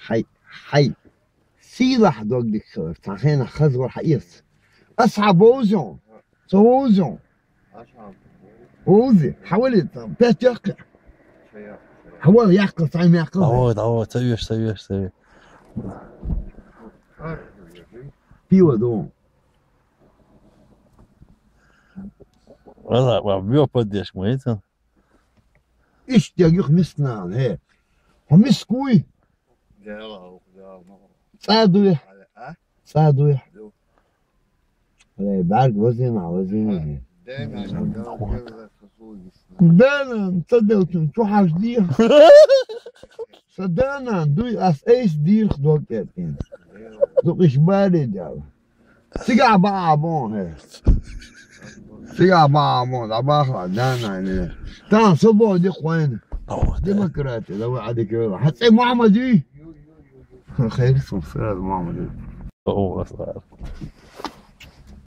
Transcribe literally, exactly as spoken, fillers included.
Хьай, хьай. Сийлахь дог дика хилар, цхьан хенахь хаза вар хьаэца. Ас хьан бовзен? Ца вовзен? Вовзи, хьавали, пять яккхи. Хьавал яккха, цхьа мяккха. Давай, давай, ца веш, ца веш, ца веш. Пиво ду. Вала, ва, мё поддержка, ма это. Ишт ягих мискнал, хе. Хьо мискуй? Дела, ух, дела, ну. ЦӀа дуй? А? ЦӀа дуй? Ду. Алай, бӀарг вазина, вазина. Дена, Дена, ца делчун, чу хьаж дий? Са Дена, дуй ас эйс дийрх дог кӀетӀин. Дукъ иш бари дела. Цигахь бахьа бон, хӀе. Цигахь бахьа бон, дӀабахла, Дена, не. Тан со бо ди кхойна. Демократи, давай, Ӏадика вела. Хьан цӀе Мухьаммад юй? Хайр сон, сразу Мухьаммад юй. О, Аслан.